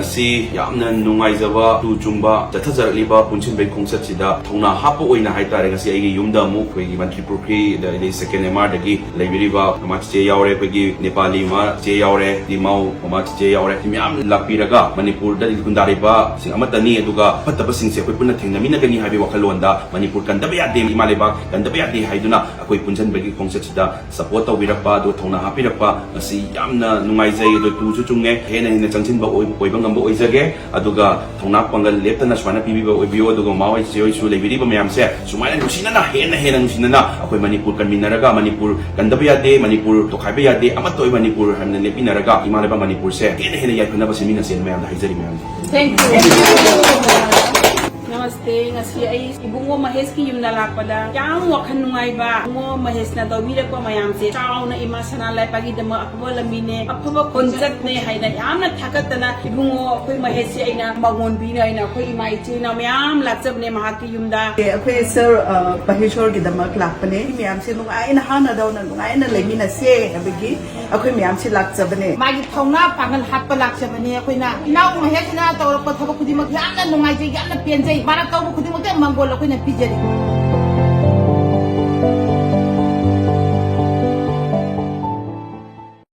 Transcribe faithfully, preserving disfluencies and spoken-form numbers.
ꯉꯁꯤ ꯌꯥꯝꯅ ꯅꯨꯡꯉꯥꯏꯖꯕ, ꯇꯨ ꯆꯨꯝꯕ ꯆꯠꯊꯖꯔꯛꯂꯤꯕ ꯄꯨꯟꯁꯤꯟꯕꯒꯤ ꯈꯣꯡꯆꯠꯁꯤꯗ ꯊꯧꯅꯥ ꯍꯥꯞꯄ ꯑꯣꯏꯅ ꯍꯥꯏꯇꯥꯔꯦ, ꯉꯁꯤ ꯑꯩꯒꯤ ꯌꯨꯝꯗ ꯑꯃꯨꯛ ꯑꯩꯈꯣꯏꯒꯤ ꯃꯟꯇ꯭ꯔꯤ ꯄꯨꯈ꯭ꯔꯤꯗ, ꯑꯗꯩ ꯁꯦꯀꯦꯟ ꯑꯦꯝ ꯑꯥꯔꯗꯒꯤ ꯂꯩꯕꯤꯔꯤꯕ ꯃꯃꯥ ꯆꯤꯆꯦ ꯌꯥꯎꯔꯦ, ꯑꯩꯈꯣꯏꯒꯤ ꯅꯦꯄꯥꯂꯤ ꯃꯃꯥ ꯆꯤꯆꯦ ꯌꯥꯎꯔꯦ, ꯏꯃꯥꯎ ꯃꯃꯥ ꯆꯤꯆꯦ ꯌꯥꯎꯔꯦ, ꯃꯤ ꯃꯌꯥꯝ ꯂꯥꯛꯄꯤꯔꯒ ꯃꯅꯤꯄꯨꯔꯗ ꯈꯨꯟꯗꯥꯔꯤꯕꯁꯤꯡ ꯑꯃꯠꯇꯅꯤ, ꯑꯗꯨꯒ ꯐꯠꯇꯕꯁꯤꯡꯁꯦ ꯑꯩꯈꯣꯏ ꯄꯨꯟꯅ ꯊꯦꯡꯅꯃꯤꯟꯅꯒꯅꯤ ꯍꯥꯏꯕꯒꯤ ꯋꯥꯈꯜꯂꯣꯟꯗ ꯃꯅꯤꯄꯨꯔ ꯀꯟꯗꯕ ꯌꯥꯗꯦ, ꯏꯃꯥ ꯂꯩꯕꯥꯛ ꯀꯟꯗꯕ ꯌꯥꯗꯦ ꯍꯥꯏꯗꯨꯅ ꯑꯩꯈꯣꯏ ꯄꯨꯟꯁꯤꯟꯕꯒꯤ ꯈꯣꯡꯆꯠꯁꯤꯗ ꯁꯄꯣꯔꯠ ꯇꯧꯕꯤꯔꯛꯄ, ꯑꯗꯨꯒ ꯊꯧꯅꯥ ꯍꯥꯞꯄꯤꯔꯛꯄ, ꯉꯁꯤ ꯌꯥꯝꯅ ꯅꯨꯡꯉꯥꯏꯖꯩ꯫ ꯑꯗꯣ ꯇꯨꯁꯨ ꯆꯨꯝꯉꯦ, ꯍꯦꯟꯅ ꯍꯦꯟꯅ ꯆꯪꯁꯤꯟꯕ ꯑꯣꯏ-, ꯑꯣꯏꯕ ꯉꯝꯕ ꯑꯣꯏꯖꯒꯦ꯫ ꯑꯗꯨꯒ ꯊꯧꯅꯥ ꯄꯥꯡꯒꯜ ꯂꯦꯞꯇꯅ ꯁꯨꯃꯥꯏꯅ ꯄꯤꯕꯤꯕ ꯑꯣꯏꯕꯤꯌꯨ꯫ ꯑꯗꯨꯒ ꯃꯃꯥ ꯍꯣꯏ, ꯆꯦ ꯍꯣꯏꯁꯨ ꯂꯩꯕꯤꯔꯤꯕ ꯃꯌꯥꯝꯁꯦ ꯁꯨꯃꯥꯏꯅ ꯅꯨꯡꯁꯤꯅꯅ, ꯍꯦꯟꯅ ꯍꯦꯟꯅ ꯅꯨꯡꯁꯤꯅꯅ ꯑꯩꯈꯣꯏ ꯃꯅꯤꯄꯨꯔ ꯀꯟꯃꯤꯟꯅꯔꯒ, ꯃꯅꯤꯄꯨꯔ ꯀꯟꯗꯕ ꯌꯥꯗꯦ, ꯃꯅꯤꯄꯨꯔ ꯇꯣꯈꯥꯏꯕ ꯌꯥꯗꯦ, ꯑꯃꯠꯇ ꯑꯣꯏ ꯃꯅꯤꯄꯨꯔ ꯍꯥꯏꯅ ꯂꯦꯞꯃꯤꯟꯅꯔꯒ ꯏꯃꯥ ꯂꯩꯕꯥꯛ ꯃꯅꯤꯄꯨꯔꯁꯦ ꯍꯦꯟꯅ ꯍꯦꯟꯅ ꯌꯥꯏꯐꯅꯕ ꯁꯤꯟꯃꯤꯟꯅꯁꯦꯅ ꯃꯌꯥꯝꯗ ꯍꯥꯏꯖꯔꯤ꯫ ꯃꯌꯥꯝ Thank you. ꯅꯃꯁꯇꯦ꯫ ꯉꯁꯤ ꯑꯩ ꯏꯕꯨꯡꯉꯣ ꯃꯍꯦꯁꯀꯤ ꯌꯨꯝꯗ ꯂꯥꯛꯄꯗ ꯌꯥꯝ ꯋꯥꯈꯜ ꯅꯨꯡꯉꯥꯏꯕ, ꯏꯕꯨꯡꯉꯣ ꯃꯍꯦꯁꯅ ꯇꯧꯕꯤꯔꯛꯄ ꯃꯌꯥꯝꯁꯦ ꯆꯥꯎꯅ ꯏꯃꯥ ꯁꯅꯥ ꯂꯩꯄꯥꯛꯀꯤꯗꯃꯛ ꯑꯐꯕ ꯂꯝꯕꯤꯅꯦ, ꯑꯐꯕ ꯈꯣꯡꯆꯠꯅꯦ ꯍꯥꯏꯅ ꯌꯥꯝꯅ ꯊꯥꯒꯠꯇꯅ ꯏꯕꯨꯡꯉꯣ ꯑꯩꯈꯣꯏ ꯃꯍꯦꯁꯁꯦ ꯑꯩꯅ ꯃꯉꯣꯟꯕꯤꯅ ꯑꯩꯅ ꯑꯩꯈꯣꯏ ꯏꯃꯥ ꯏꯆꯤꯟ ꯏꯅꯥꯎ ꯃꯌꯥꯝ ꯂꯥꯛꯆꯕꯅꯦ ꯃꯍꯥꯛꯀꯤ ꯌꯨꯝꯗ꯫ ꯑꯩꯈꯣꯏ ꯁꯔ, ꯑ, ꯃꯍꯦꯁꯣꯔꯒꯤꯗꯃꯛ ꯂꯥꯛꯄꯅꯦ꯫ ꯃꯤ ꯃꯌꯥꯝꯁꯦ ꯅꯨꯡꯉꯥꯏꯅ ꯍꯥꯟꯅꯗꯧꯅ ꯅꯨꯡꯉꯥꯏꯅ ꯂꯩꯃꯤꯟꯅꯁꯦ ꯍꯥꯏꯕꯒꯤ ꯑꯩꯈꯣꯏ ꯃꯌꯥꯝꯁꯦ ꯂꯥꯛꯆꯕꯅꯦ꯫ ꯃꯥꯒꯤ ꯊꯧꯅꯥ ꯄꯥꯡꯒꯜ ꯍꯥꯠꯄ ꯂꯥꯛꯆꯕꯅꯦ ꯑꯩꯈꯣꯏꯅ꯫ ꯏꯅꯥꯎ ꯃꯍꯦꯁꯅ ꯇꯧꯔꯛꯄ ꯊꯕꯛ ꯈꯨꯗꯤꯡꯃꯛ ꯌꯥꯝꯅ ꯅꯨꯡꯉꯥꯏꯖꯩ, ꯌꯥꯝꯅ ꯄꯦꯟꯖꯩ꯫ ꯃꯥꯅ ꯇꯧꯕ ꯈꯨꯗꯤꯡꯃꯛꯇ ꯃꯪꯒꯣꯜ ꯑꯩꯈꯣꯏꯅ ꯄꯤꯖꯔꯤ꯫